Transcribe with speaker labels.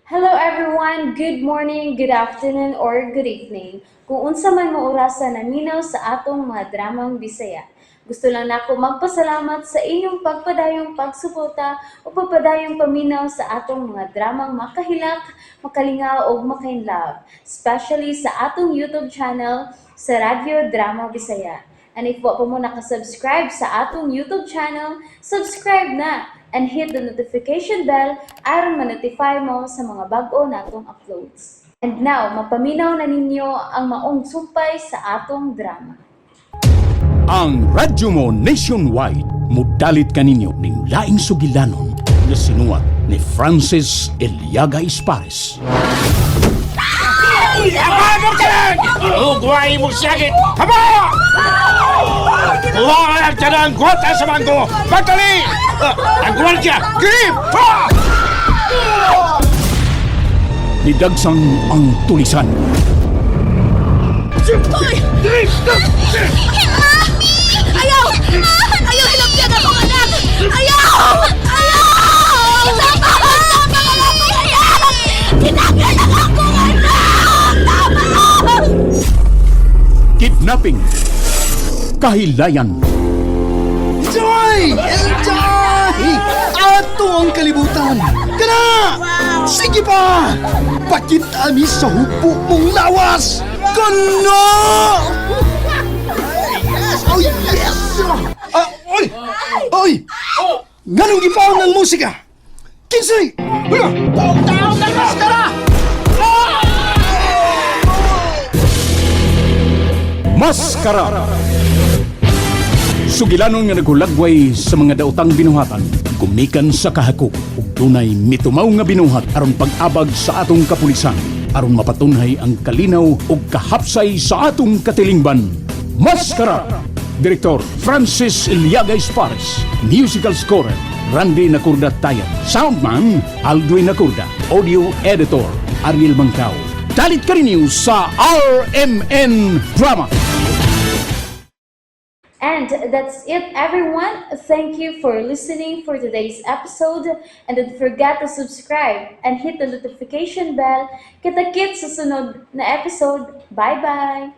Speaker 1: Hello everyone! Good morning, good afternoon, or good evening. Kung unsa man mo orasa naminaw sa atong mga dramang Bisaya. Gusto lang nako magpasalamat sa inyong pagpadayong pagsuporta o pagpadayong paminaw sa atong mga dramang makahilak, makalingaw ug makainlove, especially sa atong YouTube channel sa Radyo Drama Bisaya. And if wa pa mo nakasubscribe sa atong YouTube channel, subscribe na and hit the notification bell aron ma-notify mo sa mga bag-o natong uploads. And now, mapaminaw na ninyo ang maong sumpay sa atong drama.
Speaker 2: Ang radyo mo nationwide mudalit kaninyo ning laing sugilanon nga sinuwat ni Francis Eliaga Espares.
Speaker 3: Amagom tanan! Ugway mo sakit! Haba! Kuha ang tanang kwata sa bangko! Pagdali! Ang gwardya! Grip! Ha!
Speaker 2: Nidagsang ang tulisan.
Speaker 4: Ayaw! Ayaw! Hilabyan akong anak! Ayaw! Ayaw! Tama! Tama ang akong anak! Tinanggal ang akong anak! Tama!
Speaker 2: Kidnapping. Kahilayan.
Speaker 5: Enjoy! Enjoy! Ato ang kalibutan! Kana! Sige pa! Pakita mi sa hupo mong lawas! Kana! Yes! Oh, yes! Ah, oy! Oy! Nganong gipaon ng musika? Kinsay! Hala! Taon ng maskara!
Speaker 2: Maskara. Sugilanon nga naghulagway sa mga daotang binuhatan, gumikan sa kahakop ug dunay mitumaw nga binuhat aron pag-abag sa atong kapulisan, aron mapatunhay ang kalinaw ug kahapsay sa atong katilingban. Maskara. Direktor Francis Iliaga Espares, Musical Scorer Randy Nakurda Tayan, Soundman Aldwin Nakurda, Audio Editor Ariel Mangkao. Dalit ka rin sa RMN Drama.
Speaker 1: And that's it, everyone. Thank you for listening for today's episode. And don't forget to subscribe and hit the notification bell. Kita-kits sa sunod na episode. Bye-bye!